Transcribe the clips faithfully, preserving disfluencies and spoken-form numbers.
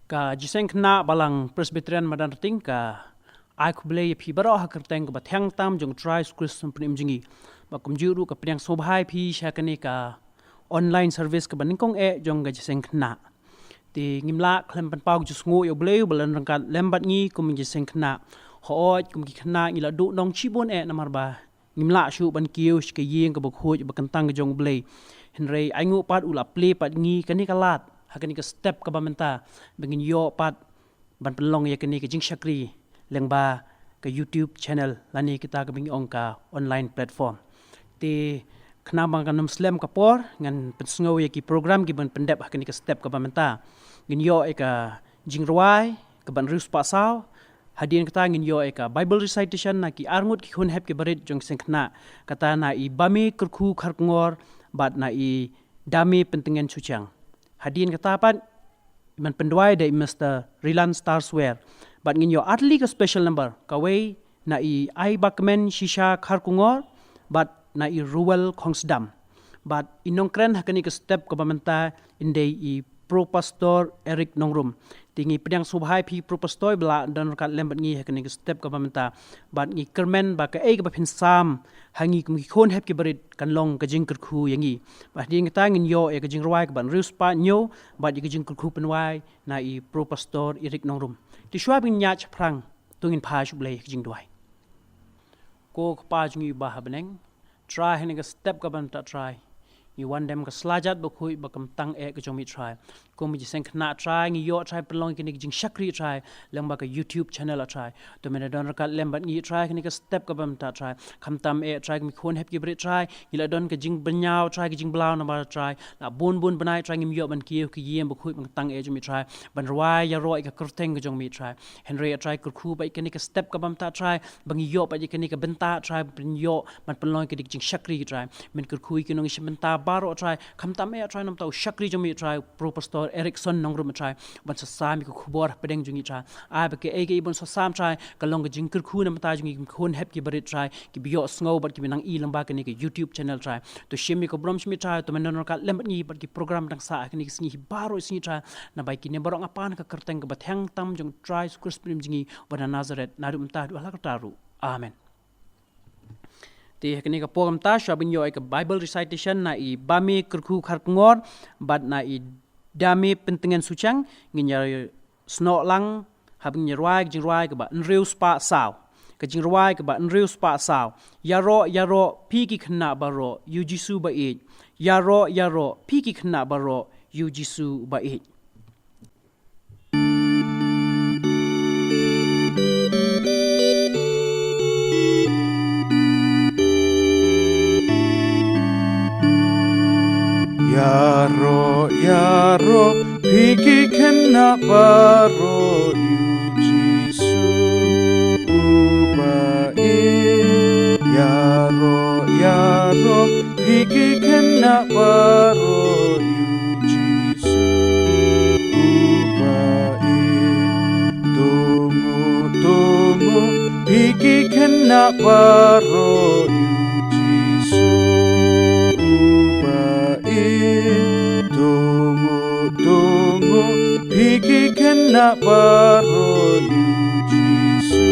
Ka Jingïaseng Khynnah Balang Presbyterian Madan Rting ka ai khublei ïa phi baroh ha ka kyrteng kaba thiang tam jong U Trai Jisu Khrist Nongpynim jong ngi. Bad kumjuh ruh ka pdiang sngewbha ïa phi sha kane ka online service kaba nyngkong eh jong ka Jingïaseng Khynnah. Te ngim lah khlem pynpaw ka jingsngew ïa U Blei uba la don ryngkat lem bad ngi kum ka Jingïaseng Khynnah. Hooid kum ki khynnah ngi la duhnong shibun eh namar ba ngim lah shuh ban kiew sha ka ïing kaba khuid ba kyntang ka jong U Blei. Hynrei ainguh pat u la plie pat ngi kane ka lad ha kane ka step kaba mynta ba ngin ïoh pat ban pynlong ïa kane ka jingshakri lyngba ka YouTube channel lane kita kaba ngi ong ka online platform. Te khnang ba kan ym slem ka por ngan pynsngew ïa ki program kiban pyndep ha kane ka step kaba mynta. Ngin ïoh ïa ka jingrwai kaba hynriew spah saw. Hadien kata ngin ïoh ïa ka Bible recitation na ki arngut ki khun hep kiba rit jong Jingïaseng Khynnah, kata na i Bame Kyrkhu Kharkongor bad na i Dame Pyntngen Suchiang. Hadien kata pat ban pynduwai da i Mister Rilan Star Swer. Bad ngin ïoh artylli ka special number, kawei na i Aibakmen Shisha Kharkongor bad na i Ruel Khongsdam. Bad i nongkren ha kane ka step kaba mynta in dei i Pro Pastor Eric Nongrum. Te ngi pdiang sngewbha ïa phi Pro Pastor ba la don ryngkat lem bad ngi ha kane ka step kaba mynta. Bad ngi kyrmen ba kaei kaba phin sam ha ngi kum ki khun hep kiba rit kan long ka jingkyrkhu ïa ngi. Bad hadien kata ngin ïoh ïa ka jingrwai kaba hynriew spah hynñiew bad ïa ka jingkyrkhu pynwai na i Pro Pastor Eric Nongrum. Te shuwa ban ïaid shaphrang to ngin phai sha U Blei ha ka jingduwai. Ko Kpa jong ngi uba ha bneng, Trai ha kane ka step kaba mynta Trai, ngi wan dem ka sla jait bakhuid ba kyntang eh ka jong mi Trai. Kum ka Jingïaseng Khynnah Trai ngi ïoh Trai pynlong ïa kane ka jingshakri Trai lyngba ka YouTube channel Trai. To men don ryngkat lem bad ngi Trai ha kane ka step kaba mynta Trai. Khamtam eh Trai kum ki khun hep kiba rit Trai, ngi la don ka jingbynñiaw Trai, ka jingblaw namar Trai la bun bun bnai Trai ngim ïoh ban kiew ha ka ïing bakhuid ba kyntang eh jong mi Trai ban rwai ïaroh ïa ka kyrteng ka jong mi Trai. Hynrei Trai kyrkhu ba ïa kane ka step kaba mynta Trai ba ngi ïoh ba ïa kane ka bynta Trai ban ïoh ban pynlong ïa kane ka jingshakri Trai. Men kyrkhu ïa ki nongïashim bynta baroh Trai. Khamtam eh Trai namar u shakri jong mi Trai, Pro Pastor Erickson Nongrum Trai, ban sa sam ïa ka khubor hapdeng jong ngi Trai. Ai ba kaei kaei ban sa sam Trai ka long ka jingkyrkhu na ka bynta jong ngi kum ki khun hep kiba rit Trai, kiba ïohsngew bad kiba nang ïohi lyngba kane ka YouTube channel Trai. To shim ïa ka burom sha mi Trai, to men don ryngkat lem bad ngi bad ki program dang sah ha kine ki sngi hi baroh sngi Trai. Naba ïa kine baroh nga pan ha ka kyrteng kaba thiang tam jong U Trai Jisu Khrist Nongpynim jong ngi uba na Nazareth, naduh mynta haduh hala karta ruh. Amen. Te ha kane ka por mynta shuwa ban ïoh ïa ka Bible recitation na i Bame Kyrkhu Kharkongor bad na i Dame Pyntngen Suchiang, ngin ïa snoh lang haba ngin ïa rwai ka jingrwai kaba hynriew spah saw. Ka jingrwai kaba hynriew spah saw. Ïaroh ïaroh phi ki khynnah baroh ïa U Jisu ba ïeit. Ïaroh ïaroh phi ki khynnah baroh ïa U Jisu ba ïeit. Ïaroh ïaroh phi ki khynnah baroh ïa U Jisu uba ïeit. Ïaroh ïaroh phi ki khynnah baroh ïa U Jisu uba ïeit. To nguh to nguh phi ki khynnah baroh ïa U Jisu uba ïeit. To nguh to nguh phi ki khynnah baroh ïa U Jisu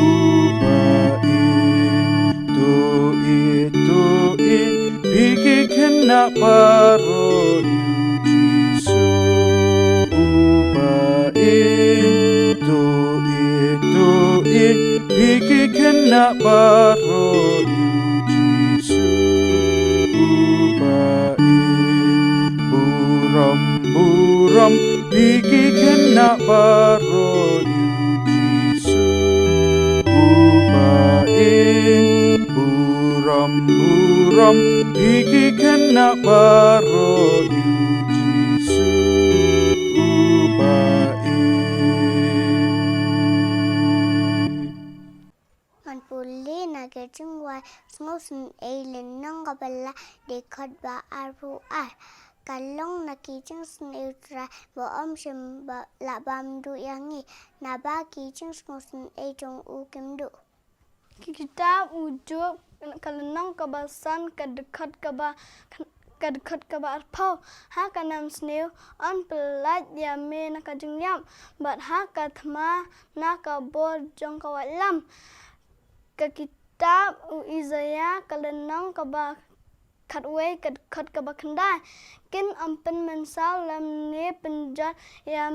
uba ïeit. To ïeit to ïeit phi ki khynnah baroh ïa U Jisu uba ïeit. To ïeit to ïeit phi ki khynnah baroh ïa U Jisu uba ïeit. Burom burom phi ki khynnah baroh ïa U Jisu uba ïeit. Burom burom phi ki khynnah baroh ïa U Jisu uba ïeit. Ngan pule na ka Jingwai Sngewsynei lynnong kaba lai, dkhot ba arphew ar. Ka long na ki jingsynei U Trai ba ym shym la bam duh ïa ngi, naba ki jingsngewsynei jong u kim duh. Ki kitab u Job, ka lynnong kaba san, ka dkhot kaba kh-, ka dkhot kaba arphew, ha ka nam sniew yn pyllait ïa me na ka jingïap, bad ha ka thma na ka bor jong ka waitlam. Ka kitab u Isaïah ka lynnong kaba khatwei ka dkhot kaba khyndai. Kin ym pynmynsaw lymne pynjot ïa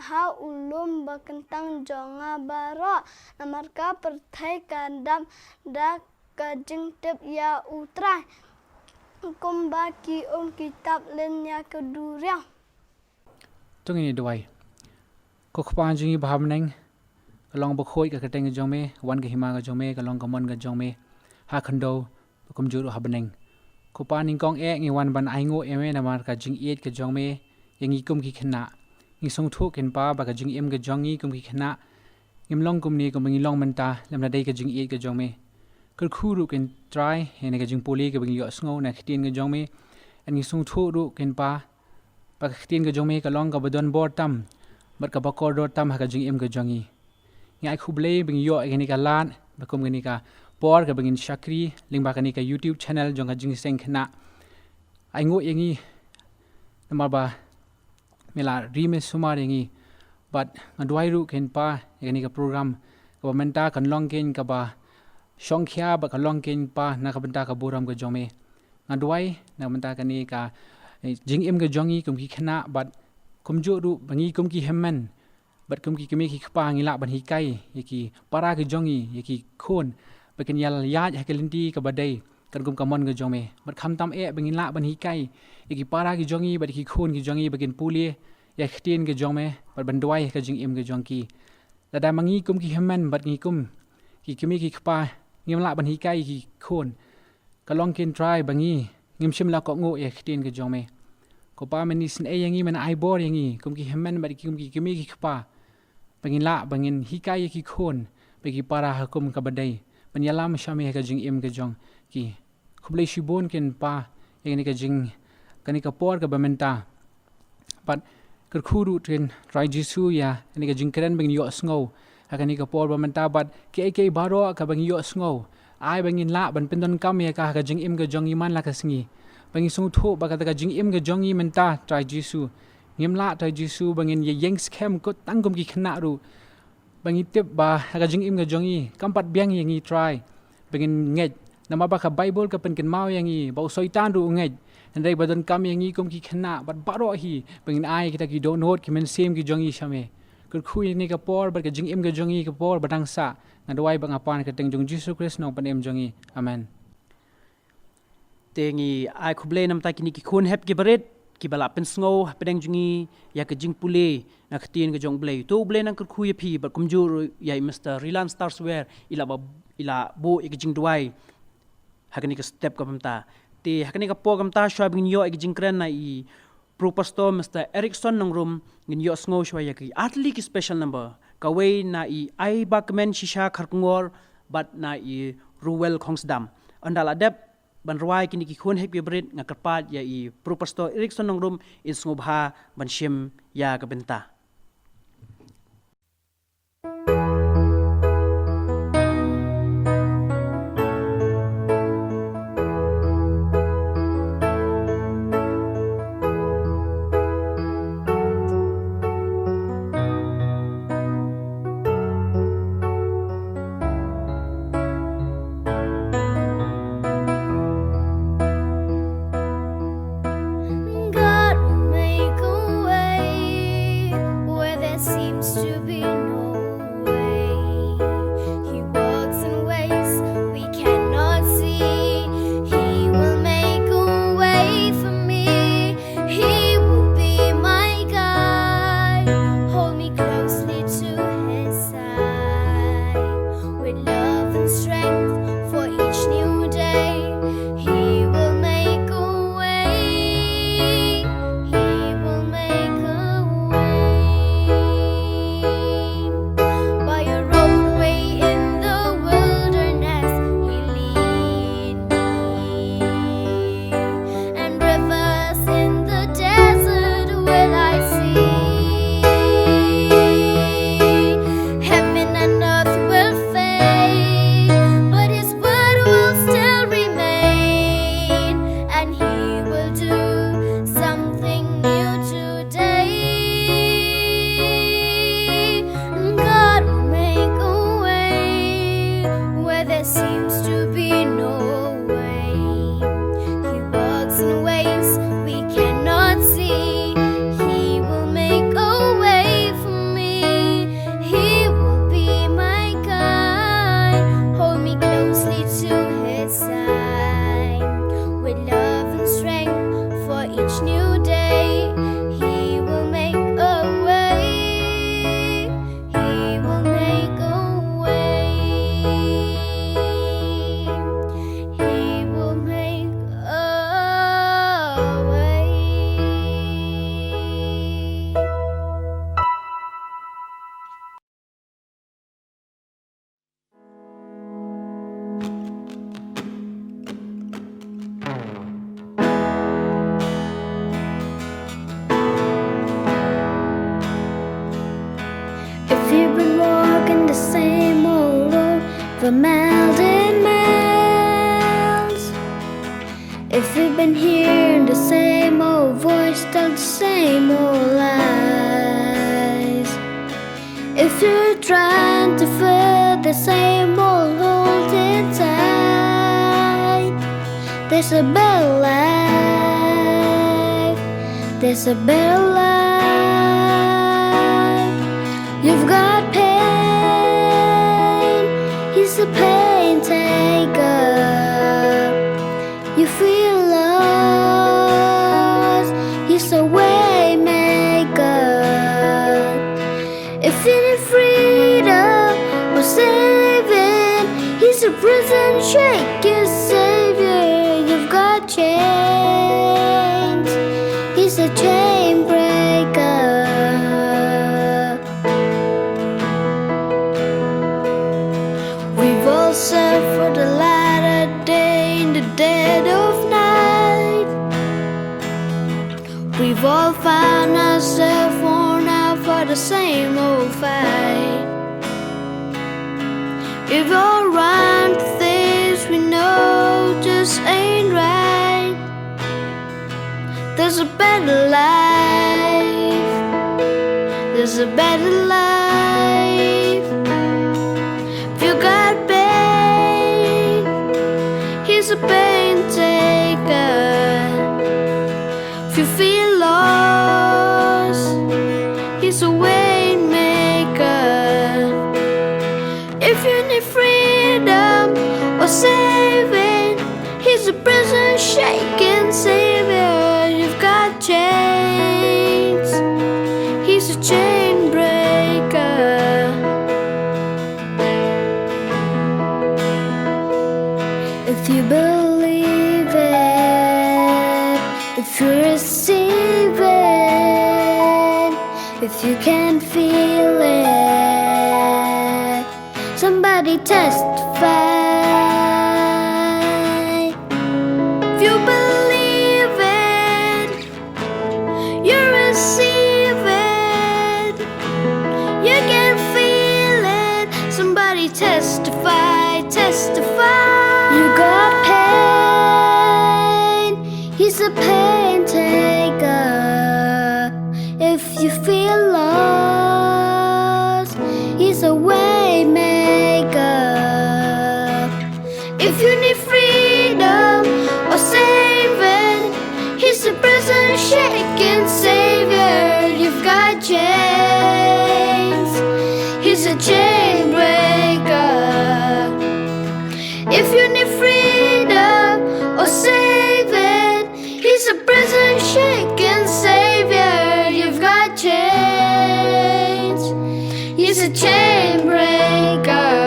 ha u lum ba kyntang jong nga baroh, namar ka pyrthei ka dap da ka jingtip ïa U Trai, kumba ki um ki tap lynñiaw ka duriaw. To ngin ïa duwai. Ko Kpa jong ngi ba ha bneng, ka long ba khuid ka kyrteng ka jong me, wan ka hima ka jong me, ka long ka mon ka jong me ha khyndew ba kumjuh ruh ha bneng. Ko Pa nyngkong eh ngi wan ban ainguh ïa me namar ka jingïeit ka jong me ïa ngi kum ki khynnah. Ngi sngewthuh Kynpa ba ka jingim ka jong ngi kum ki khynnah ngim long kumne kumba ngi long mynta lymda dei ka jingïeit ka jong me. Kyrkhu ruh Kynrad ïa kane ka jingpule kaba ngi ïohsngew na ka ktien ka jong me. Ngi sngewthuh ruh Kynpa ba ka ktien ka jong me ka long kaba don bor tam bad kaba kordor tam ha ka jingim ka jong ngi. Ngi ai khublei ba ngi ïoh ïa kane ka lad ba kum kane ka por kaba ngin shakri lyngba kane ka YouTube channel jong ka Jingïaseng Khynnah. Ainguh ïa ngi namar ba me la ri me sumar ïa ngi. Bad nga duwai ruh Kynpa ïa kane ka program kaba mynta kan long kein kaba shongkhia bad ka long kein Pa na ka bynta ka burom ka jong me. Nga duwai na ka bynta kane ka, eh, jingim ka jong ngi kum ki khynnah bad kumjuh ruh ba ngi kum ki hynmen bad kum ki kmie ki kpa ngi lah ban hikai ïa ki para ki jong ngi, ïa ki khun ba kin ïaid ha ka lynti kaba dei katkum ka mon ka jong me. Bad khamtam eh ba ngin lah ban hikai ïa ki para ki jong ngi bad ki khun ki jong ngi ba kin pule ïa ka ktien ka jong me bad ban duwai ha ka jingim ka jong ki. Lada ma ngi kum ki hynmen bad ngi kum ki kmie ki kpa ngim lah ban hikai ïa ki khun, ka long Kynrad ba ngi ngim shym la kohnguh ïa ka ktien ka jong me. Ko Pa, men isynei ïa ngi, men ai bor ïa ngi kum ki hynmen bad ki kum ki kmie ki kpa ba ngin lah ba ngin hikai ïa ki khun bad ki para ha kum kaba dei ban ïalam sha me ha ka jingim ka jong ki. Khublei shibun Kynpa ïa kane ka jing, kane ka por kaba mynta. Bad kyrkhu ruh Kynrad Jisu ïa kane ka jingkren ba ngin ïohsngew ha kane ka por ba mynta bad kiei kiei baroh kaba ngin ïohsngew, ai ba ngin lah ban pyndonkam ïa ka ha ka jingim ka jong ngi man la ka sngi. Ba ngin sngewthuh ba kata ka jingim ka jong ngi mynta Trai Jisu, ngim lah Trai Jisu ba ngin ïa ïeng skhem kut tang kum ki khynnah ruh. Ba ngi tip ba ha ka jingim ka jong ngi kam pat biang ïa ngi Trai ba ngin ngeit. Namar ba ka Baibl ka pynkynmaw ïa ngi ba u Soitan ruh u ngeit. Hynrei ba donkam ïa ngi kum ki khynnah bad baroh hi ba ngin ai kita ki dohnud ki mynsiem ki jong ngi sha me. Kyrkhu ïa kane ka por bad ka jingim ka jong ngi ka por ba dang sah. Nga duwai ba nga pan ha ka kyrteng jong Jisu Khrist Nongpynim jong ngi. Amen. Te ngi ai khublei namar kine ki khun hep ki barit kiba la pynsngew hapdeng jong ngi ïa ka jingpule na ka ktien ka jong U Blei. To U Blei un kyrkhu ïa phi bad kumjuh ruh ïa i Mister Rilan Starswear i la ba, i la buh ïa ka jingduwai ha kane ka step ka mynta. Te ha kane ka por ka mynta shuwa ba ngin ïoh ïa ka jingkren na i Pro Pastor Mister Erickson Nongrum, ngin ïohsngew shuwa ïa ki artylli ki special number. Kawei na i Ai Ba Kmen Shisha Kharkongor bad na i Ruwel Khongsdam. Ynda la dep ban rwai kine ki khun hep ki barit, nga kyrpad ïa i Pro Pastor Erickson Nongrum in sngewbha ban shim ïa ka bynta. God will make a way. Melt and melt. If you've been hearing the same old voice tell the same old lies, if you're trying to fill the same old holes inside, there's a better life. There's a better life. You've got pain. He's a pain taker. You feel lost. He's a way maker. If you need freedom or saving, he's a prison shaking savior. You've got chains. He's a chain breaker. We've all searched for the light of day in the dead of night. We've all found ourselves worn out for the same old fight. We've all run to things we know just ain't right. There's a better life. There's a better life. If you got pain, he's a pain taker. If you feel lost, he's a way maker. If you need freedom or saving, he's a prison shaking savior. You've got chains. He's a chain breaker. If you believe it, if you receive it, if you can feel it, somebody testify. If you believe it, you receive it, you can feel it. Somebody testify, testify. You got pain, he's a pain taker. If you feel lost, he's a way maker. If you need freedom or saving, he's a prison shaking savior. You've got chains. He's a chain breaker. If you need freedom or saving, he's a prison shaking savior. You've got chains. He's a chain breaker.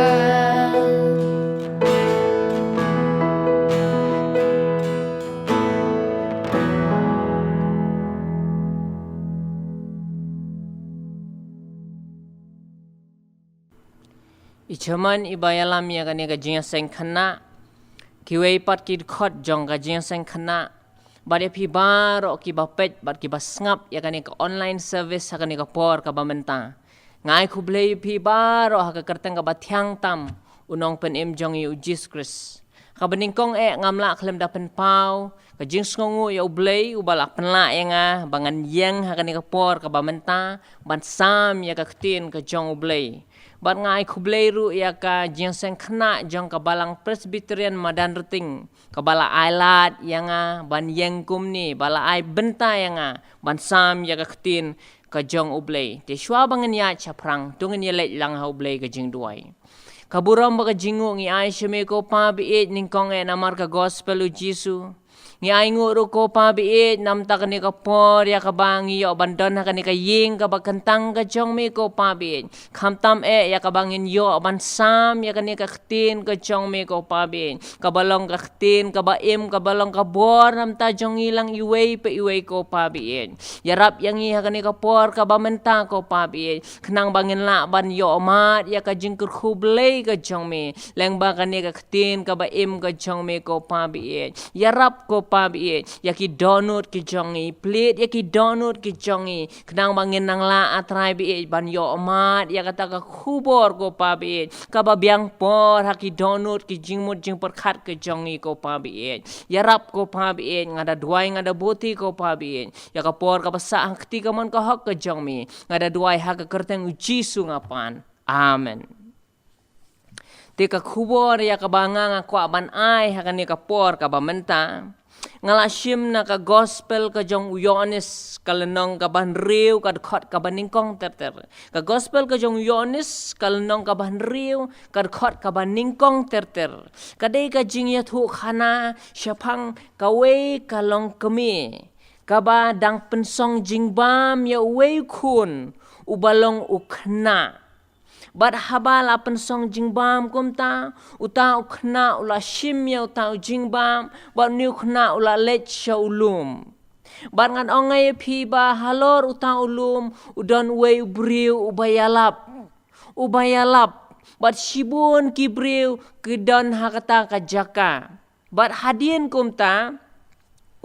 I chairman iba ïalam ïa kane ka jingïaseng khynnah, kiwei pat ki dkhot jong ka jingïaseng khynnah, bad ïa phi baroh kiba peit bad kiba sngap ïa kane ka online service ha kane ka por kaba mynta. Nga ai khublei ïa phi baroh ha ka kyrteng kaba thiang tam u Nongpynim jong ngi u Jisu Khrist. Kaba nyngkong eh ngam lah khlem da pynpaw ka jingsngewnguh ïa U Blei uba la pynlah ïa nga ba ngan ïeng ha kane ka por kaba mynta ban sam ïa ka ktien ka jong U Blei. Bad nga ai khublei ruh ïa ka jingïaseng khynnah jong ka Balang Presbyterian Madanrting kaba la ai lad ïa nga ban ïeng kumne, ba la ai bynta ïa nga ban sam ïa ka ktien ka jong U Blei. Te shuwa ba ngin ïaid shaphrang, to ngin ïaleit lang ha U Blei ka jingduwai. Ka burom bad ka jingnguh ngi ai sha me ko Pa baieit, nyngkong eh namar ka gospel u Jisu. Ngi ai nguh ruh ko Pa baieit namar kane ka por ïa kaba ngi ïoh ban don ha kane ka ïing kaba kyntang ka jong me ko Pa baieit. Khamtam eh ïa kaba ngin ïoh ban sam ïa kane ka ktien ka jong me ko Pa baieit, kaba long ka ktien kaba im, kaba long ka bor namar jong ngi lang iwei pa iwei ko Pa baieit. Ïarap ïa ngi ha kane ka por kaba mynta ko Pa baieit, khnang ba ngin lah ban ïoh mad ïa ka jingkyrkhu Blei ka jong me lyngba kane ka ktien kaba im ka jong me ko Pa baieit. Ïarap ko Pa baieit, ïa ki dohnud ki jong ngi, plie ïa ki dohnud ki jong ngi, khnang ba ngin nang lah, ah Trai baieit, ban ïohmad ïa kata ka khubor, ko Pa baieit, kaba biang por ha ki dohnud ki jingmut jingpyrkhat ki jong ngi, ko Pa baieit. Ïarap, ko Pa baieit, nga da duwai, nga da buti, ko Pa baieit, ïa ka por kaba sah ha ka kti kamon ka hok ka jong me, nga da duwai ha ka kyrteng u Jisu nga pan. Amen. Te ka khubor ïa kaba nga nga kwah ban ai ha kane ka por kaba mynta, nga la shim na ka gospel ka jong u Ïoannis, ka lynnong kaba hynriew, ka dkhot kaba nyngkong ter ter. Ka gospel ka jong u Ïoannis, ka lynnong kaba hynriew, ka dkhot kaba nyngkong ter ter. Ka dei ka jingïathuhkhana shaphang kawei ka longkmie kaba dang pynsong jingbam ïa uwei u khun uba long u khynnah. Bad haba la pynsong jingbam kumta, uta u khynnah u la shim ïa uta u jingbam, bad une u khynnah u la leit sha u lum. Bad ngan ong ïa phi ba halor uta u lum u don uwei u briew uba ïalap. Uba ïalap. Bad shibun ki briew ki don ha kata ka jaka. Bad hadien kumta,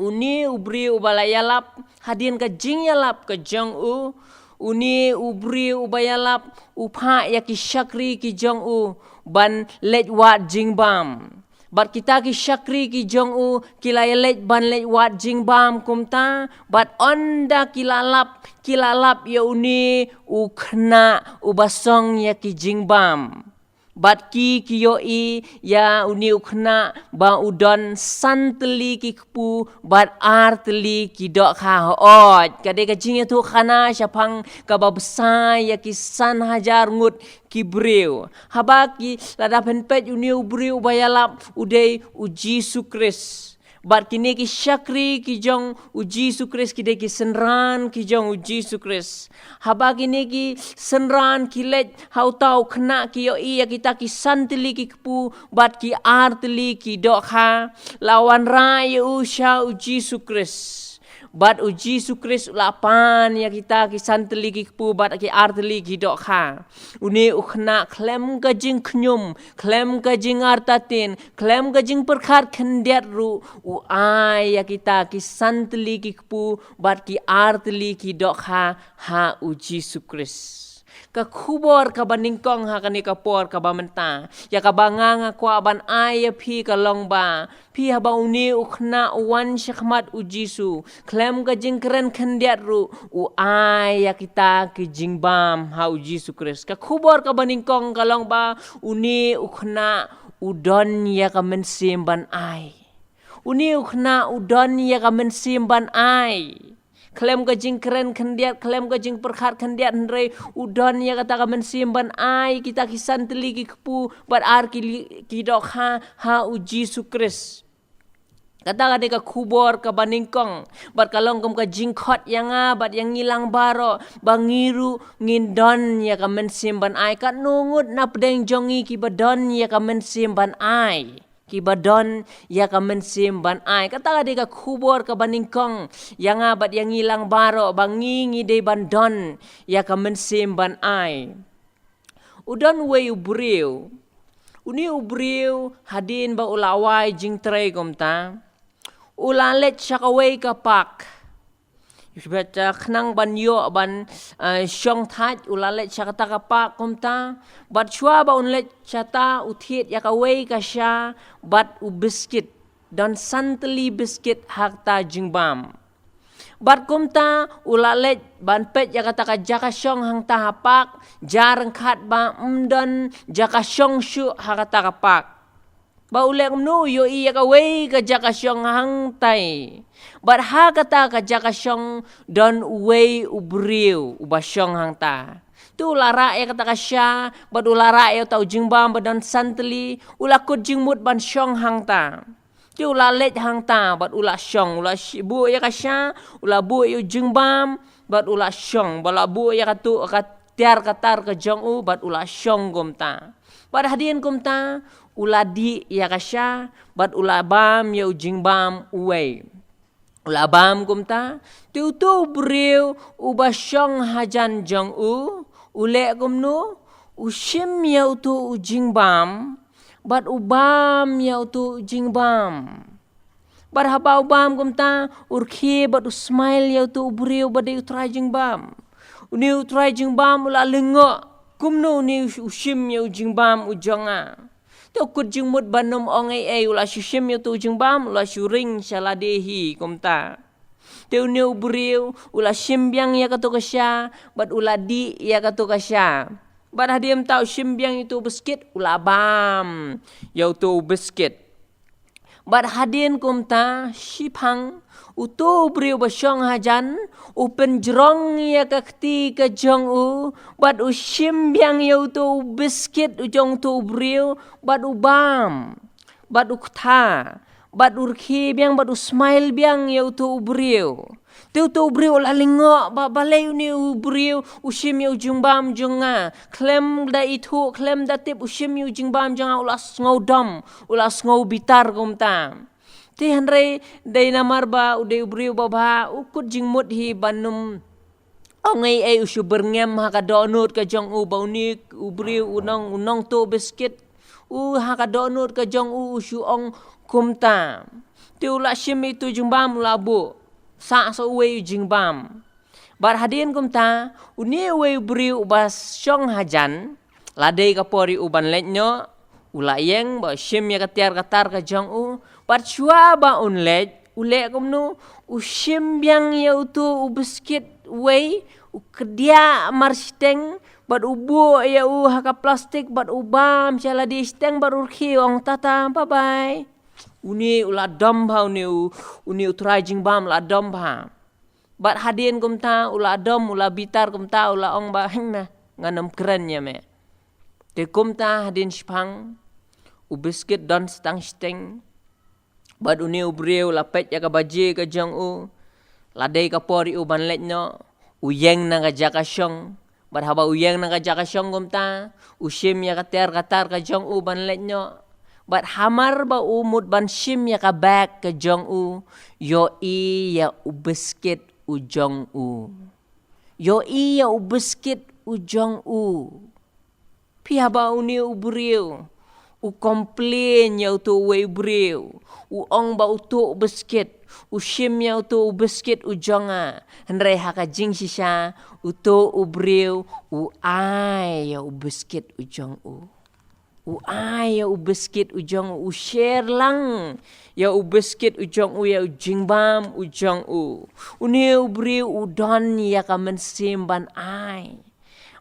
une u briew uba la ïalap, hadien ka jingïalap ka jong u, une u briew uba ïalap u phah ïa ki shakri ki jong u ban leit wad jingbam. Bad kita ki shakri ki jong u ki la ïaleit ban leit wad jingbam kumta, bad ynda ki la lap, ki la lap ïa une u khynnah uba song ïa ki jingbam. Bad ki, ki ïohi ïa une u khynnah ba u don san tylli ki kpu bad ar tylli ki dohkha. Hooid, ka dei ka jingïathuhkhana shaphang kaba bsa ïa ki san hajar ngut ki briew. Haba ki la dep peit une u briew uba ïalap u dei u Jisu Khrist. Bad kine ki shakri ki jong u Jisu Khrist ki dei ki synran ki jong u Jisu Khrist. Haba kine ki synran ki leit ha uta u khynnah ki ïohi ïa kita ki san tylli ki kpu bad ki ar tylli ki dohkha, la wanrah ïa u sha u Jisu Khrist. Bad u Jisu Khrist u la pan ïa kita ki san tylli ki kpu bad ki ar tylli ki dohkha. Une u khynnah khlem ka jingkhñium, khlem ka jingartatien, khlem ka jingpyrkhat khyndiat ruh, u ai ïa kita ki san tylli ki kpu bad ki ar tylli ki dohkha ha u Jisu Khrist. Ka khubor kaba nyngkong ha kane ka por kaba mynta, ïa kaba nga nga kwah ban ai ïa phi ka long ba, phi, haba une u khynnah u wan shakhmat u Jisu, khlem ka jingkren khyndiat ruh, u ai ïa kita ki jingbam ha u Jisu Khrist. Ka khubor kaba nyngkong ka long ba une u khynnah u don ïa ka mynsiem ban ai. Une u khynnah u don ïa ka mynsiem ban ai. Khlem ka jingkren khyndiat, khlem ka jingpyrkhat khyndiat, hynrei u don ïa kata ka mynsiem ban ai kita ki san tylli ki kpu bad ar tylli ki dohkha ha u Jisu Khrist. Kata ka dei ka khubor kaba nyngkong, bad ka long kum ka jingkhot ïa nga bad ïa ngi lang baroh ba ngi ruh ngin don ïa ka mynsiem ban ai. Katno ngut na pdeng jong ngi kiba don ïa ka mynsiem ban ai, kiba don ïa ka mynsiem ban ai. Kata ka dei ka khubor kaba nyngkong ïa nga bad ïa ngi lang baroh ba ngi, ngi dei ban don ïa ka mynsiem ban ai. U don uwei u briew. Une u briew hadien ba u la wai jingtrei kumta, u la leit sha kawei ka park. Bad, ah, khnang ban ïoh ban, ah, shong thait, u la leit sha kata ka park kumta. Bad shuwa ba un leit shata, u thied ïa kawei ka sha bad u biskit. Don san tylli biskit ha kata jingbam. Bad kumta u la leit ban peit ïa kata ka jaka shong hangta ha park, jar ryngkat ba ym don jaka shong shuh ha kata ka park. Ba u leh kumno, u ïohi ïa kawei ka jaka shong hangtai. Bad ha kata ka jaka shong don uwei u briew uba shong hangta. Te u la rah ïa kata ka sha, bad u la rah ïa uta u jingbam ba don san tylli, u la kut jingmut ban shong hangta. Te u la leit hangta, bad u la shong, u la shi-, buh ïa ka sha, u la buh ïa u jingbam, bad u la shong, bad u la buh ïa katu ka tiar ka tar ka jong u, bad u la shong kumta. Bad hadien kumta, u la dih ïa ka sha, bad u la bam ïa u jingbam uwei. U la bam kumta, te utu u briew uba shong hajan jong u, u leh kumno, u shim ïa utu u jingbam, bad u bam ïa utu u jingbam. Bad haba u bam kumta, u rkhie bad u smile ïa uto u briew ba dei u trai jingbam. Une u trai jingbam u la lyngngoh kumno une u shim ïa u jingbam u jong nga. Te u kut jingmut ban ym ong ei ei, u la shu shim ïa uto u jingbam, u la shu ring sha lade hi kumta. Te une u briew u la shim biang ïa kato ka sha, bad u la dih ïa kato ka sha. Bad hadien kumta u shim biang ïa uto u biskit, u la bam ïa uto u biskit. Bad hadien kumta, shiphang, uto u briew ba shong hajan u pynjrong ïa ka kti ka jong u, bad u shim biang ïa uto u biskit u jong uto u briew, bad u bam, bad u ktha, bad u rkhie biang, bad u smile biang ïa uto u briew. Te uto u briew u la lyngngoh ba balei une u briew u shim ïa u jingbam jong nga. Khlem da ithuh, khlem da tip, u shim ïa u jingbam jong nga, u la sngewdom, u la sngew bitar kumta. Te hynrei dei namar ba u dei u briew babha, u kut jingmut hi ban ym ong ei ei, u shu byrngem ha ka dohnud ka jong u ba une u briew u nong, u nongtuh biskit. U ha ka dohnud ka jong u u shu ong kumta. Te u la shim ïa uto u jingbam u la buh sah sa uwei u jingbam. Bad hadien kumta, une uwei u briew uba shong hajan, la dei ka por ïa u ban leit noh, u la ïeng bad u shim ïa ka tiar ka tar ka jong u, bad shuwa ba un leit, u leh kumno, u shim biang ïa uto u biskit uwei, u kdiah marshiteng, bad u buh ïa u ha ka plastik, bad u bam sha lade shiteng, bad u rkhie u ong tata, bye bye. Une u la dom bha, une u, une u trai jingbam u la dom bha. Bad hadien kumta u la dom, u la bitar kumta, u la ong ba, hynne, ngan ym kren ïa me. Te kumta hadien shiphang, u biskit don sa tang shiteng. Bad une u briew u la peit ïa ka baje ka jong u, la dei ka por ïa u ban leit noh, u ïeng na ka jaka shong. Bad haba u ïeng na ka jaka shong kumta, u shim ïa ka tiar ka tar ka jong u ban leit noh. Bad hamar ba u mut ban shim ïa ka bag ka jong u, ïohi ïa u biskit u jong u. Ïohi ïa u biskit u jong u. Phi haba une u briew u complain ïa uto uwei u briew, u ong ba u tuh biskit, u shim ïa uto u biskit u jong nga. Hynrei ha ka jingshisha, uto u briew u ai ïa u biskit u jong u. U ai ïa u biskit u jong u, u share lang ïa u biskit u jong u, ïa u jingbam u jong u. Une u briew u don ïa ka mynsiem ban ai.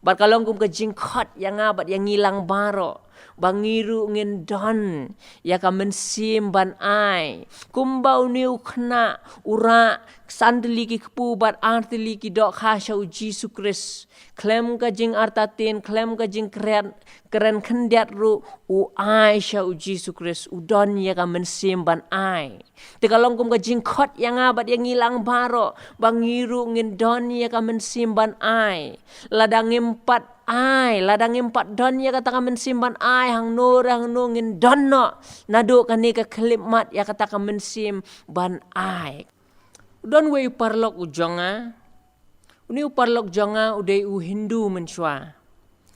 Bad ka long kum ka jingkhot ïa nga bad ïa ngi lang baroh, ba ngi ruh ngin don ïa ka mynsiem ban ai. Kumba une u khynnah u rah san tylli ki kpu bad ar tylli ki dohkha sha u Jisu Khrist. Khlem ka jingartatien, khlem ka jingkren, kren khyndiat ruh, u ai sha u Jisu Khrist, u don ïa ka mynsiem ban ai. Te ka long kum ka jingkhot ïa nga bad ïa ngi lang baroh, ba ngi ruh ngin don ïa ka mynsiem ban ai. Lada ngim pat ai, lada ngim pat don ïa kata ka mynsiem ban ai, hangno re hangno ngin don noh naduh kane ka khyllipmat ïa kata ka mynsiem ban ai. U don uwei u paralok u jong nga. Une u paralok jong nga u dei u Hindu mynshuwa.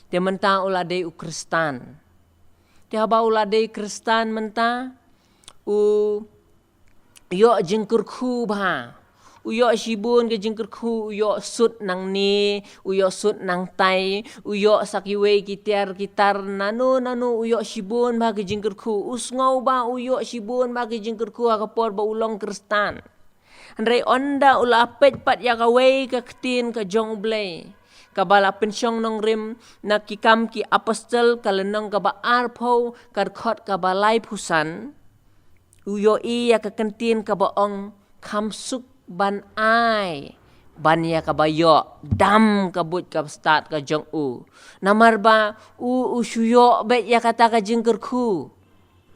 Te mynta u la dei u Khristan. Te haba u la dei Khristan mynta, u ïoh jingkyrkhu bha. U ïoh shibun ka jingkyrkhu, u ïoh suit nangne, u ïoh suit nangtai, u ïoh sa kiwei ki tiar ki tar nano nano, u ïoh shibun bha ka jingkyrkhu. U sngew ba u ïoh shibun bha ka jingkyrkhu ha ka por ba u long Khristan. Hynrei ynda u la peit pat ïa kawei ka ktien ka jong U Blei, kaba la pynshong nongrim na Ki Kam Ki Apostol, ka lynnong kaba arphew, ka dkhot kaba laiphew san, u ïohi ïa ka kyntien kaba ong, kham suk ban ai ban ïa kaba ïoh, dam ka buit ka bastad ka jong u. Namar ba u, u shu ïoh beit ïa kata ka jingkyrkhu,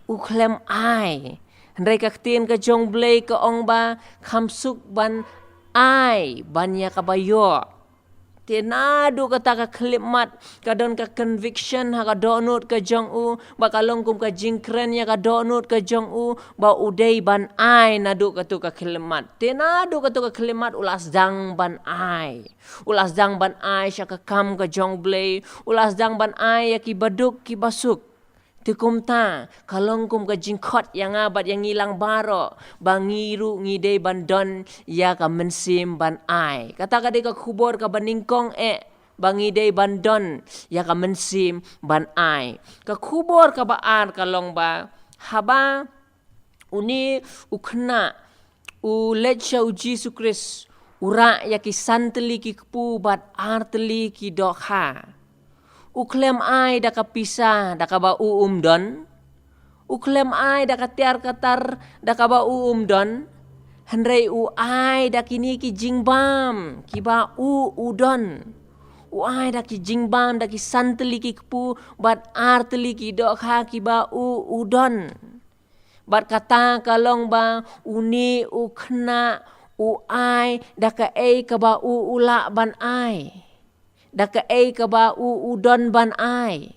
u khlem ai. Hynrei ka ktien ka jong U Blei ka ong ba kham suk ban ai ban ïa kaba ïoh. Te naduh kata ka khyllipmat ka don ka conviction ha ka dohnud ka jong u, ba ka long kum ka jingkren ïa ka dohnud ka jong u, ba u dei ban ai naduh kato ka khyllipmat. Te naduh kato ka khyllipmat u la sdang ban ai. U la sdang ban ai sha ka kam ka jong U Blei, u la sdang ban ai ïa ki baduk ki basuk. Te kumta, ka long kum ka jingkhot ïa nga bad ïa ngi lang baroh, ba ngi ruh ngi dei ban don ïa ka mynsiem ban ai. Kata ka dei ka khubor kaba nyngkong eh, ba ngi dei ban don ïa ka mynsiem ban ai. Ka khubor kaba ar ka long ba, haba une u khynnah u leit sha u Jisu Khrist, u rah ïa ki san tylli ki kpu bad ar tylli ki dohkha. U khlem ai da ka pisa da kaba u um don. U khlem ai da ka tiar ka tar da kaba u um don. Hynrei u ai da kine ki jingbam kiba u u don. U ai da ki jingbam, da ki san tylli ki kpu bad ar tylli ki dohkha kiba u u don. Bad kata ka long ba une u khynnah u ai da kaei kaba u u lah ban ai. Da kaei kaba u u don ban ai.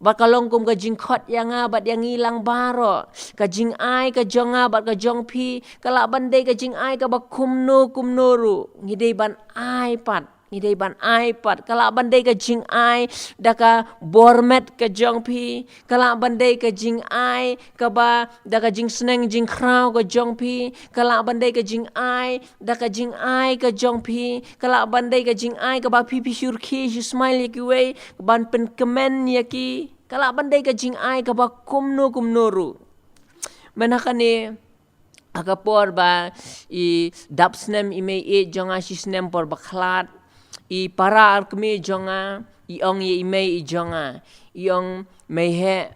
Bad ka long kum ka jingkhot ïa nga bad ïa ngi lang baroh. Ka jingai ka jong nga bad ka jong phi, ka lah ban dei ka jingai kaba kumno kumno ruh, ngi dei ban ai pat. Ngi dei ban ai pat. Ka lah ban dei ka jingai da ka bor met ka jong phi. Ka lah ban dei ka jingai kaba da ka jingsneng jingkhraw ka jong phi. Ka lah ban dei ka jingai da ka jingai ka jong phi. Ka lah ban dei ka jingai kaba phi phi shu rkhie shu smile ïa kiwei, ban pynkmen ïa ki. Ka lah ban dei ka jingai kaba kumno kumno ruh. Mynta kane, ha ka por ba i dap snem i mei ïeit jong nga, shi snem por ba khlad, i para ar kmie jong nga i ong ïa i mei i jong nga, i ong, "Mei heh,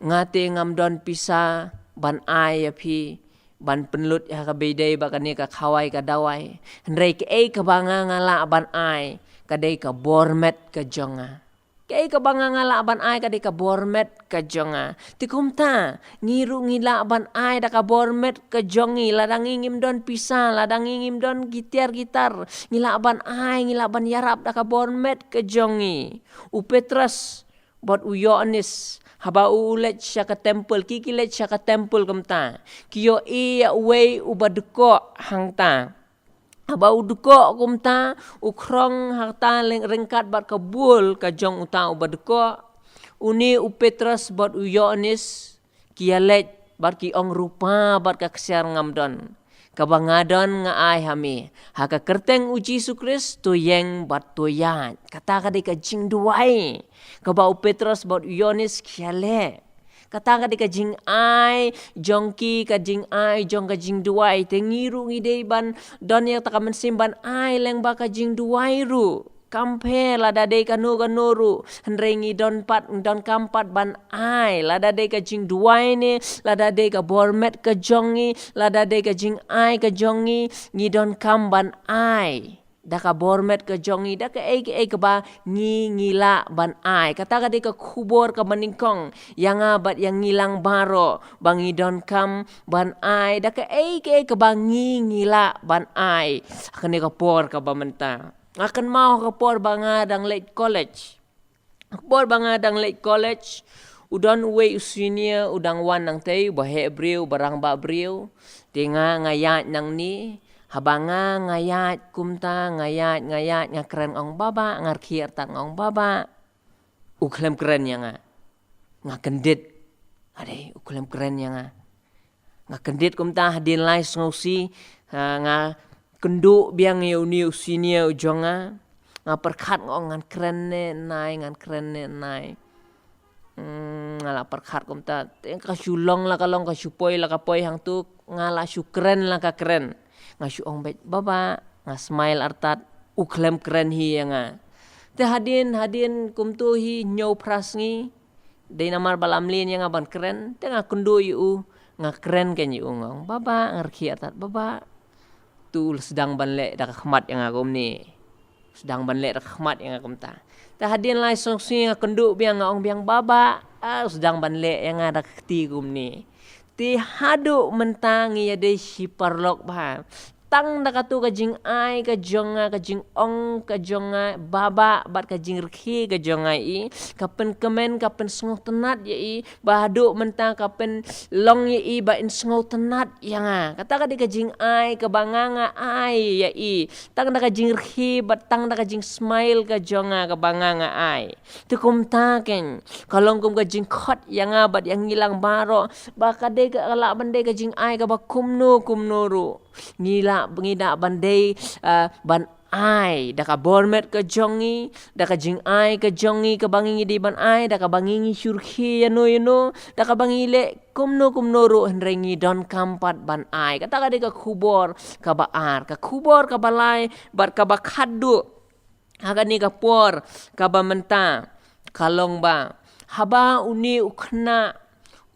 nga te ngam don pisa ban ai ïa phi ban pynlut ïa ka bei dei bad kane ka khawai ka dawai. Hynrei kaei kaba nga nga lah ban ai, ka dei ka bor met ka jong nga. Kaei kaba nga nga lah ban ai, ka dei ka bor met ka jong nga." Te kumta, ngi ruh ngi lah ban ai da ka bor met ka jong ngi, lada ngi ngim don pisa, lada ngi ngim don ki tiar ki tar, ngi lah ban ai, ngi lah ban ïarap da ka bor met ka jong ngi. U Petros bad u Ïoannis, haba u u leit sha ka temple, ki ki leit sha ka temple kumta, ki ïohi ïa uwei uba dkoh hangta. Haba u dkoh kumta, u khrong hangta leng ryngkat bad ka bul ka jong uta uba dkoh. Une u Petros bad u Ïoannis ki ïaleit bad ki ong, "Rupa bad ka ksiar ngam don. Kaba nga don nga ai ha me. Ha ka kyrteng u Jisu Khrist to ïeng bad to ïaid." Kata ka dei ka jingduwai kaba u Petros bad u Ïoannis ki ïaleh. Kata ka dei ka jingai jong ki, ka jingai jong ka jingduwai. Te ngi ruh ngi dei ban don ïa kata ka mynsiem ban ai lyngba ka jingduwai ruh. Kam pher lada dei kano kano ruh, hynrei ngi don pat, ngi donkam pat ban ai. Lada dei ka jingduwai ne, lada dei ka bor met ka jong ngi, lada dei ka jingai ka jong ngi, ngi donkam ban ai da ka bor met ka jong ngi, da kaei kaei kaba ngi ngi lah ban ai. Kata ka dei ka khubor kaba nyngkong ïa nga bad ïa ngi lang baroh, ba ngi donkam ban ai da kaei kaei kaba ngi ngi lah ban ai. Kane ka por kaba mynta, nga kynmaw ka por ba nga dang leit college. Ka por ba nga dang leit college, u don uwei u senior u dang wan nangtei, uba heh briew, uba rangbah briew. Te nga nga ïaid nangne. Haba nga nga ïaid kumta, nga ïaid, nga ïaid, nga kren, ong, "Baba," nga rkhie artat, nga ong, "Baba." U khlem kren ïa nga. Nga kyndit. Ade, u khlem kren ïa nga. Nga kyndit kumta, hadien lai sngewsih, ha, nga kynduh biang ïa une u senior u jong nga. Nga pyrkhat, nga ong, "Ngan kren ne nai, ngan kren ne nai." Hmm, nga la pyrkhat kumta. Te ka shu long la ka long, ka shu poi la ka poi hangtu, nga la shu kren la ka kren. Nga shu ong beit, "Baba," nga smile artat, u khlem kren hi ïa nga. Te hadien, hadien kumtu hi hynñiew phra sngi, dei namar ba la mlien ïa nga ban kren, te nga kynduh ïa u, nga kren kein ïa u, nga ong, "Baba," nga rkhie artat, "Baba." Tu u la sdang ban leh da ka khmat ïa nga kumne. Sdang ban leh da ka khmat ïa nga kumta. Te hadien lai sngewsih nga kynduh biang, nga ong biang, "Baba." Ah, u sdang ban leh ïa nga da ka kti kumne. Te haduh mynta ngi ïadei shi paralok bha. Tang da katu ka jingai ka jong nga, ka jingong ka jong nga, baba, bad ka jingrkhie ka jong nga ïa i, ka pynkmen, ka pynsngewtynnad ïa i, ba haduh mynta ka pynlong ïa i ba in sngewtynnad ïa nga. Kata ka dei ka jingai kaba nga nga ai ïa i. Tang da ka jingrkhie, bad tang da ka jingsmile ka jong nga kaba nga nga ai. Te kumta keiñ, ka long kum ka jingkhot ïa nga bad ïa ngi lang baroh, ba ka dei ka lah ban dei ka jingai kaba kumno kumno ruh. Ngi lah, ngi lah ban dei, ah, ban ai, da ka bor met ka jong ngi, da ka jingai ka jong ngi kaba ngi dei ban ai, da kaba ngi ngi shu rkhie ïano ïano, da kaba ngi leh kumno kumno ruh, hynrei ngi donkam pat ban ai. Kata ka dei ka khubor kaba ar, ka khubor kaba lai, bad kaba khatduh. Ha kane ka por kaba mynta, ka long ba, haba une u khynnah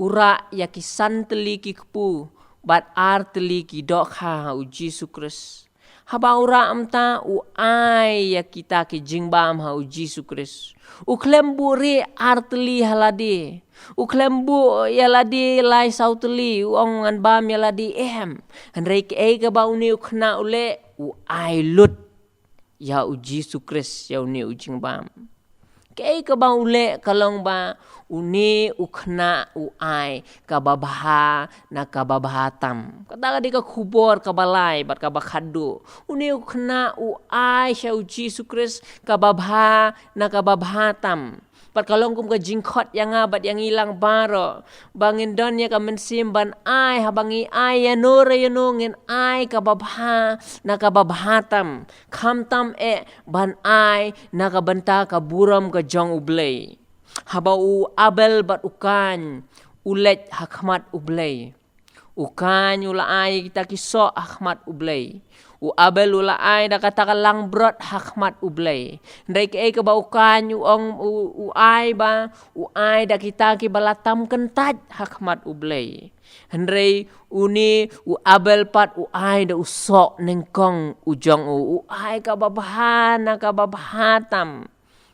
u rah ïa ki san tylli ki kpu, bad ar tylli ki dohkha ha u Jisu Khrist. Haba u rah mynta, u ai ïa kita ki jingbam ha u Jisu Khrist. U khlem buh ruh ar tylli ha lade. U khlem buh ïa lade lai saw tylli, u ong ngan bam ïa lade, em. Hynrei kaei kaba une u khynnah u leh, u ai lut ïa u Jisu Khrist, ïa une u jingbam. Kaei kaba u leh ka long ba, une u khynnah u ai kaba bha na kaba bha tam. Kata ka dei ka khubor kaba lai bad kaba khatduh. Une u khynnah u ai sha u Jisu Khrist kaba bha na kaba bha tam. Bad ka long kum ka jingkhot ïa nga bad ïa ngi lang baroh, ba ngin don ïa ka mynsiem ban ai, haba ngi ai ïano re ïano, ngin ai kaba bha na kaba bha tam. Khamtam eh ban ai na ka bynta ka burom ka jong u Blei. Haba u Abel bad u Kain u leit ha khmat u Blei. U Kain u la ai kita ki soh ha khmat u Blei. U Abel u la ai da kata ka langbrot ha khmat u Blei. Hynrei kaei kaba u Kain u ong, u, u ai ba, u ai da kita kiba la tam kyntait ha khmat u Blei. Hynrei une u Abel pat u ai da u soh nyngkong u jong u, u ai kaba bha na kaba bha tam.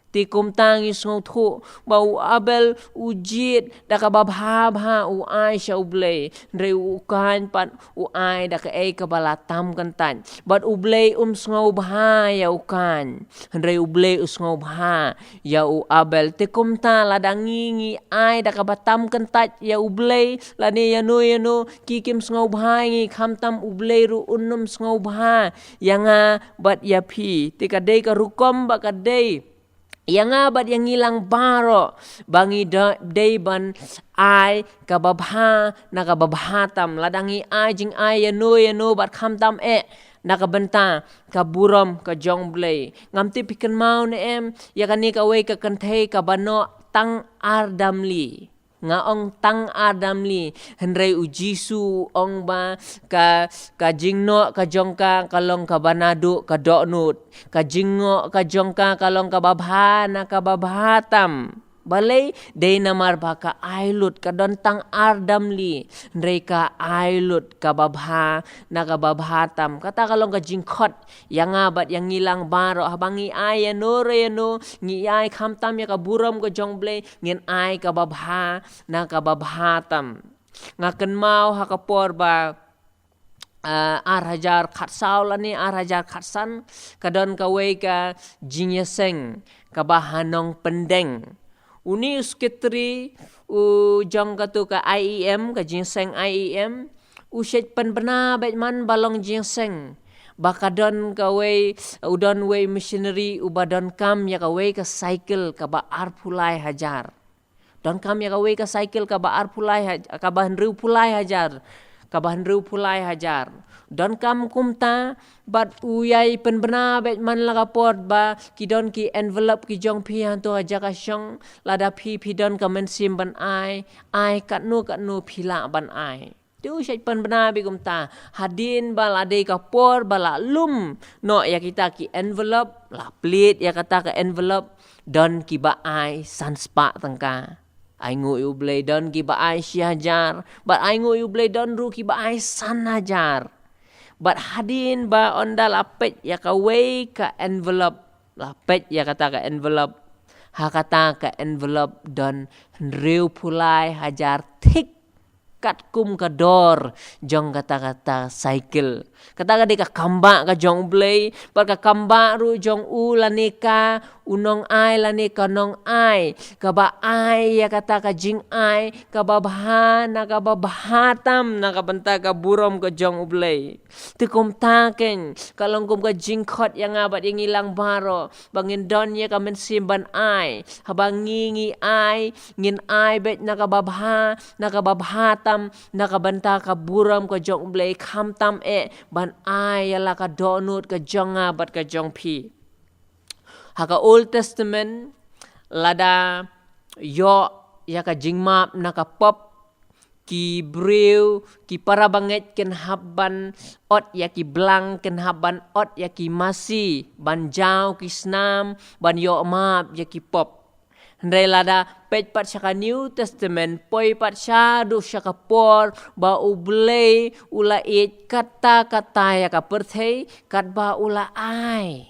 Te kumta ngi sngewthuh ba u Abel u jied da kaba bha bha u ai sha u Blei, hynrei u Kain pat u ai da kaei kaba la tam kyntait. Bad u Blei um sngewbha ïa u Kain, hynrei u Blei u sngewbha ïa u Abel. Te kumta lada ngi ngi ai da kaba tam kyntait ïa u Blei, lane ïano ïano ki kim sngewbha ïa ngi, khamtam u Blei ruh un ym sngewbha ïa nga bad ïa phi. Te ka dei ka rukom ba ka dei ïa nga bad ïa ngi lang baroh ba ngi da, dei ban ai kaba bha na kaba bha tam. Lada ngi ai jingai ïano ïano bad khamtam eh na ka bynta ka burom ka jong u Blei. Ngam tip phi kynmaw ne em ïa kane kawei ka kynthei kaba noh tang ar damli. Nga ong tang ar damli, hynrei u Jisu u ong ba ka, ka jingnoh ka jong ka ka long kaba naduh ka dohnud. Ka jingnoh ka jong ka ka long kaba bha na kaba bha tam. Balei? Dei namar ba ka ai lut, ka don tang ar damli, hynrei ka ai lut kaba bha na kaba bha tam. Kata ka long ka jingkhot ïa nga bad ïa ngi lang baroh, haba ngi ai ïano re ïano, ngi ai khamtam ïa ka burom ka jong u Blei, ngin ai kaba bha na kaba bha tam. Nga kynmaw ha ka por ba, ah, ar hajar khatsaw lane ar hajar khatsan, ka don kawei ka jingïaseng kaba ha Nongpyndeng. Une u sekretari u jong katu ka I E M, ka jingïaseng I E M, u shait pynbna beit man ba long jingïaseng ba ka don kawei, u don wei missionary uba donkam ïa kawei ka cycle kaba arphew lai hajar. Donkam ïa kawei ka cycle kaba arphew lai haj-, kaba hynriewphew lai hajar. Kaba hynriewphew lai hajar. Donkam kumta, bad u ïai pynbna beit man la ka por ba ki don ki envelope ki jong phi hangto ha jaka shong, lada phi phi don ka mynsiem ban ai, ai katno katno phi lah ban ai. Te u shait pynbna beit kumta, hadien ba la dei ka por ba la lum noh ïa kita ki envelope, la plie ïa kata ka envelope, don kiba ai san spah tyngka. Ainguh ïa u Blei, don kiba ai shi hajar, bad ainguh ïa u Blei, don ruh kiba ai san hajar. Bad hadien ba ynda la peit ïa kawei ka envelope, la peit ïa kata ka envelope, ha kata ka envelope don hynriewphew lai hajar thik katkum ka dor jong kata kata cycle. Kata ka dei ka kambah ka jong U Blei, bad ka kambah ruh jong u lane ka u nongai lane ka nongai, kaba ai ïa kata ka jingai kaba bha na kaba bha tam na ka bynta ka burom ka jong U Blei. Te kumta keiñ ka long kum ka jingkhot ïa nga bad ïa ngi lang baroh, ba ngin don ïa ka mynsiem ban ai. Haba ngi ngi ai, ngin ai beit na kaba bha, na kaba bha tam, na ka bynta ka burom ka jong U Blei, khamtam eh ban ai ïa la ka dohnud ka jong nga bad ka jong phi. Ha ka Old Testament, lada ïoh ïa ka jingmap na ka pop, ki briew, ki para bangeit kin hap ban ot ïa ki blang, kin hap ban ot ïa ki masi, ban jaw ki snam, ban ïoh map ïa ki pop. Hynrei lada peit pat sha ka New Testament, poi pat shaduh sha ka por ba U Blei u la ïeit katta katta ïa ka pyrthei, katba u la ai,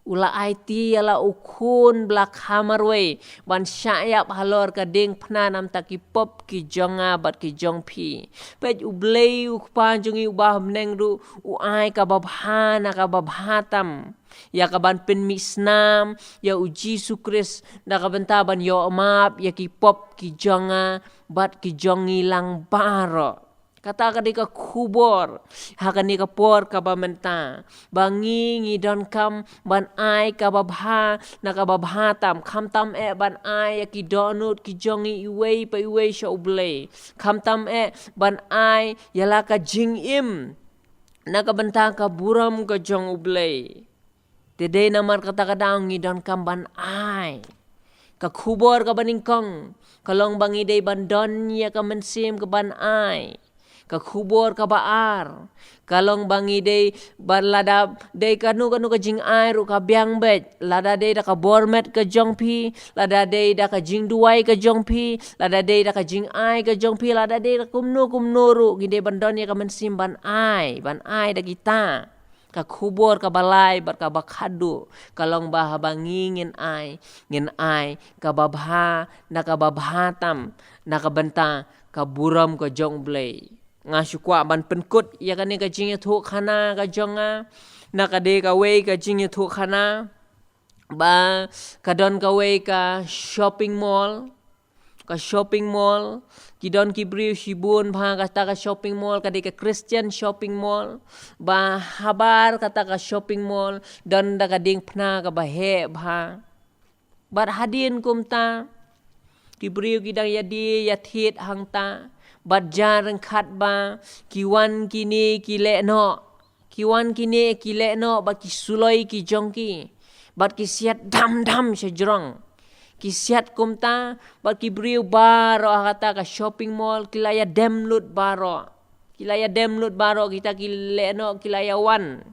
u la aiti ïa la u khun ba la kha marwei ban shah ïap halor ka diengphna namar ki pop ki jong nga bad ki jong phi. Peit, U Blei U Kpa jong ngi uba ha bneng ruh u ai kaba bha na kaba bha tam ïa ka ban pynmih snam ïa U Jisu Khrist na ka bynta ban ïoh map ïa ki pop ki jong nga bad ki jong ngi lang baroh. Kata ka dei ka khubor ha kane ka por kaba mynta, ba ngi ngi donkam ban ai kaba bha na kaba bha tam, khamtam eh ban ai ïa ki dohnud ki jong ngi iwei pa iwei sha U Blei, khamtam eh ban ai ïa la ka jingim na ka bynta ka burom ka jong U Blei. Te dei namar kata ka daw ngi donkam ban ai. Ka khubor kaba nyngkong ka long ba ngi dei ban don ïa ka mynsiem ka ban ai. Ka khubor kaba ar ka long ba ngi dei ban, lada dei kano kano ka jingai ruh ka biang beit, lada dei da ka bor met ka jong phi, lada dei da ka jingduwai ka jong phi, lada dei da ka jingai ka jong phi, lada dei da kumno kumno ruh, ngi dei ban don ïa ka mynsiem ban ai, ban ai da kita. Ka khubor kaba lai bad kaba khadduh ka long ba haba ngi ngin ai, ngin ai kaba bha na kaba bha tam na ka bynta ka burom ka jong U Blei. Nga shu kwah ban pynkut ïa kane ka jingïathuhkhana ka jong nga na ka dei kawei ka jingïathuhkhana ba ka don kawei ka shopping mall. Ka shopping mall, ki don ki briew shibun bha. Kata ka shopping mall ka dei ka Christian shopping mall. Ba habar kata ka shopping mall don da ka diengphna kaba heh bha. Bad hadien kumta, ki briew ki dang ïadie ïathied hangta, bad jan ryngkhat ba ki wan kine ki leh noh. Ki wan kine ki leh noh bad ki suloi ki jong ki, bad ki siat dam dam sha jrong. Ki siat kumta bad ki briew baroh ha kata ka shopping mall ki la ïadem lut baroh. Ki la ïadem lut baroh, kita ki leh noh ki la ïawan.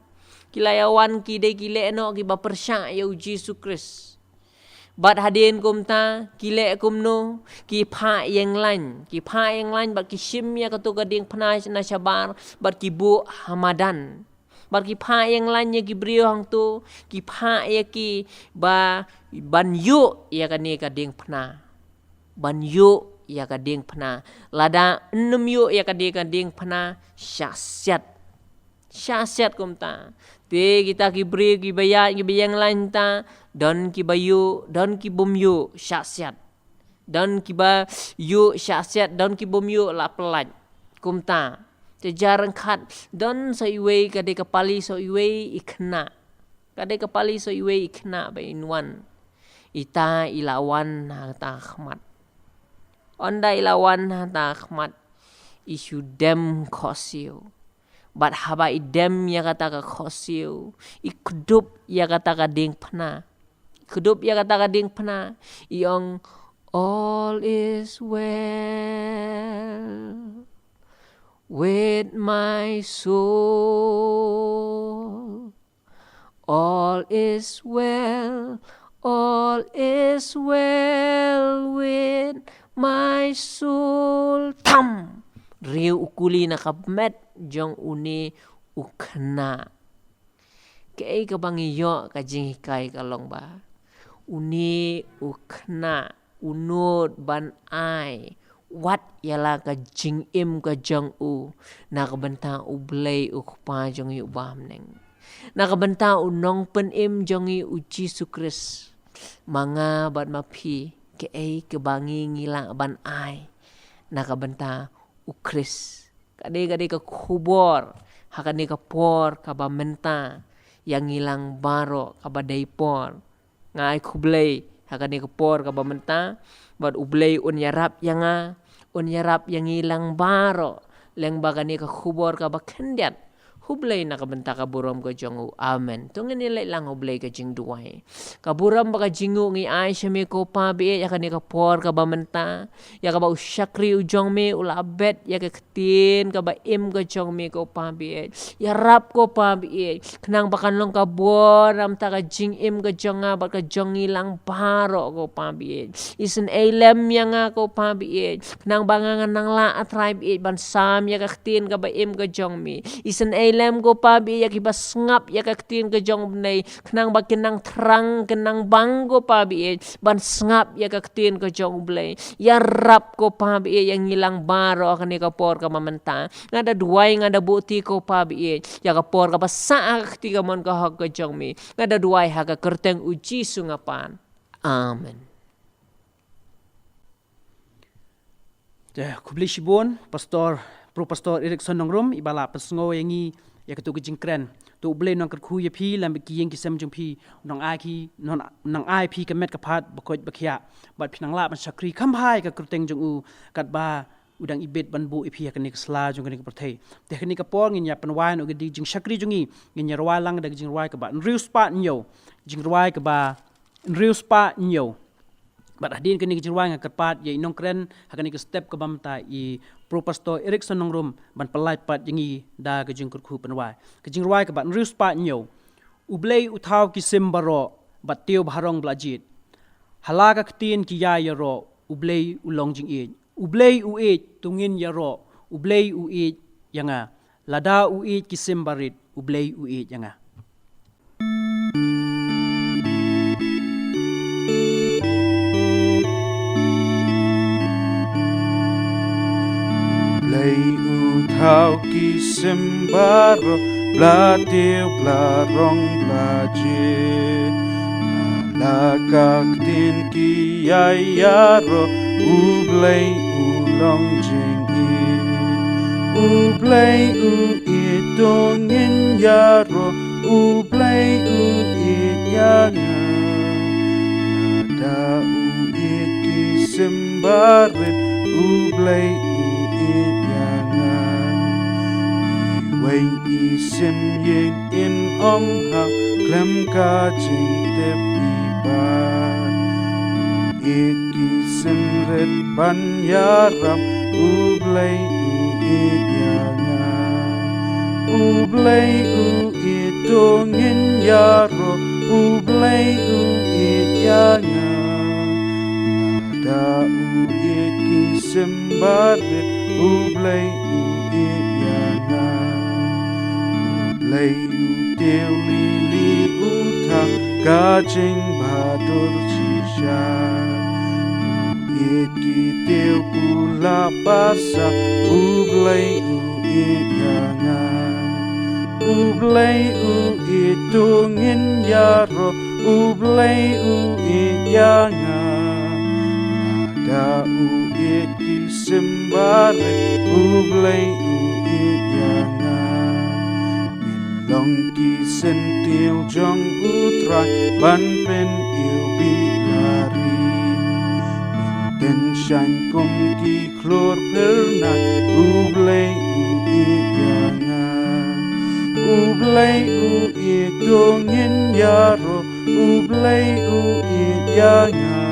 Ki la ïawan, ki dei ki leh noh kiba pyrshah ïa U Jisu Khrist. Bad hadien kumta ki leh kumno? Ki phah ïeng lain, ki phah ïeng lain bad ki shim ïa kato ka diengphna na shabar bad ki buh ha madan. Bad ki phah ïeng lain ïa ki briew hangto, ki phah ïa ki ba ban ïuh ïa kane ka diengphna. Ban ïuh ïa ka diengphna. Lada ym ïuh ïa kane ka diengphna, shah siat. Shah siat kumta. Te kita ki briew kiba ïaid kiba ïeng lain ta, don kiba ïuh, don ki bym ïuh, shah siat. Don kiba ïuh, shah siat, don ki bym ïuh, la pyllait. Kumta. Te jan ryngkhat don sa iwei, ka dei ka pali sa iwei i khynnah. Ka dei ka pali sa iwei i khynnah ba in wan. Ita i la wan ha kata ka khmat. Ynda i la wan ha kata ka khmat, i shu dem khohsiew. Bad haba i dem ïa kata ka khohsiew, i kdup ïa kata ka diengphna. Kdup ïa kata ka diengphna, i ong, "All is well with my soul. All is well, all is well with my soul." Tam! Riew u kuli na ka met jong une u khynnah. Kaei kaba ngi ïoh ka jinghikai ka long ba une u khynnah u nud ban ai, wat ïa la ka jingim ka jong u, na ka bynta U Blei U Kpa jong ngi uba ha bneng, na ka bynta U Nongpynim jong ngi U Jisu Khrist. Ma nga bad ma phi, kaei kaba ngi ngi lah ban ai na ka bynta U Khrist? Ka dei, ka dei ka khubor ha kane ka por kaba mynta ïa ngi lang baroh, kaba dei por. Nga ai khublei ha kane ka por kaba mynta, bad U Blei un ïarap ïa nga, un ïarap ïa ngi lang baroh, lyngba kane ka khubor kaba khyndiat. Khublei na ka bynta ka burom ka jong u. Amen. To ngin ïa leit lang ha U Blei ka jingduwai. Ka burom bad ka jingnguh ngi ai sha me ko Pa baieit, ïa kane ka por kaba mynta, ïa kaba u shakri u jong me u la bet ïa ka ktien kaba im ka jong me ko Pa baieit. Ïarap ko Pa baieit, khnang ba kan long ka bor na ka bynta ka jingim ka jong nga bad ka jong ngi lang baroh ko Pa baieit. Isynei lem ïa nga ko Pa baieit, khnang ba nga ngan nang lah, A Trai baieit, ban sam ïa ka ktien kaba im ka jong me. Isynei lem ko Pa baieit ïa kiba sngap ïa ka ktien ka jong U Blei, khnang ba kin nang thrang, kin nang bang ko Pa baieit, ban sngap ïa ka ktien ka jong U Blei. Ïarap ko Pa baieit ïa ngi lang baroh ha kane ka por kaba mynta. Nga da duwai, nga da buhti ko Pa baieit ïa ka por kaba sah ha ka kti kamon ka hok ka jong me. Nga da duwai ha ka kyrteng U Jisu nga pan. Amen. Te khublei shibun Pastor, Pro Pastor Erickson Nongrum, iba la pynsngew ïa ngi ïa katu ka jingkren. To U Blei nang kyrkhu ïa phi lem bad ki ïing ki sem jong phi. Nang ai ki, nang, nang ai phi ka met ka phad ba koit ba khiah, bad phin nang lah ban shakri kham bha ïa ka kyrteng jong u, katba u dang ibit ban buh ïa phi ha kane ka sla jong kane ka pyrthei. Te ha kane ka por ngin ïa pynwai noh ka dei jingshakri jong ngi. Ngin ïa rwai lang da ka jingrwai kaba hynriew spah hynñiew. Jingrwai kaba hynriew spah hynñiew. Bad hadien kane ka jingrwai nga kyrpad ïa i nongkren ha kane ka step kaba mynta, i Pro Pastor Erickson Nongrum, ban pynlait pat ïa ngi da ka jingkyrkhu pynwai. Ka jingrwai kaba hynriew spah hynñiew. U Blei u thaw ki sim baroh bad tiew ba ha rong ba la jied. Ha la ka ktien ki ïai ïaroh, U Blei u long jingïeit. U Blei u ïeit, to ngin ïaroh, U Blei u ïeit ïa nga. Lada u ïeit ki sim barit, U Blei u ïeit ïa nga. U Blei u thaw ki sim baroh, ba la tiew ba la rong ba la jied. Ha la ka ktien ki ïai ïaroh, U Blei u long jingïeit. U Blei u ïeit, to ngin ïaroh, U Blei u ïeit ïa nga. Lada u ïeit ki sim barit, U Blei u ïeit ïa nga. Iwei i sim ïeit in ym hap khlem ka jingtip i Kpa. U ïeit ki sim rit ban ïarap, U Blei u ïeit ïa nga. U Blei u ïeit, to ngin ïaroh, U Blei u ïeit ïa nga. Lada u ïeit ki sim barit, U Blei u ïeit ïa nga. U Blei u tiew lili u thaw ka jingbhadur shisha. U ïeit ki tiew pula basa, U Blei u ïeit ïa nga. U Blei u ïeit, to ngin ïaroh, U Blei u ïeit ïa nga. Lada u ïeit ki sim barit, U Blei u ïeit ïa nga. Ngin long ki syntiew jong U Trai ban pyniwbih lari. Ngin tynshaiñ kum ki khlur phyrnai, U Blei u ïeit ïa nga. U Blei u ïeit, to ngin ïaroh, U Blei u ïeit ïa nga.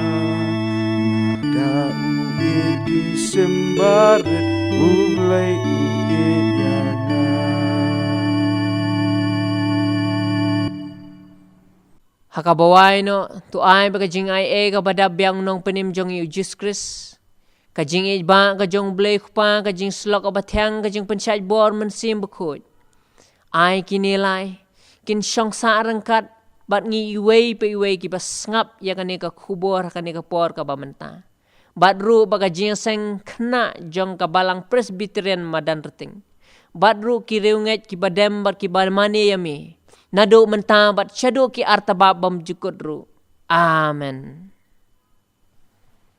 Lada u ïeit ki sim barit, U Blei u ïeit ïa nga. Ha kaba wai noh, to ai ba ka jingai ei kaba dap biang U Nongpynim jong ngi U Jisu Khrist, ka jingïeit ba ka jong U Blei Kpa, ka jingsyllok kaba thiang, ka jingpynshait bor Mynsiem Bakhuid, ai kine lai kin shong sah ryngkat bad ngi iwei pa iwei kiba sngap ïa kane ka khubor ha kane ka por kaba mynta. bad ruh bad ka jingïaseng khynnah jong ka Balang Presbyterian Madan Rting, bad ruh ki riewngeit kiba dem bad kiba mane ïa me, naduh mynta bad shaduh ki artabab bymjukut ruh. Amen.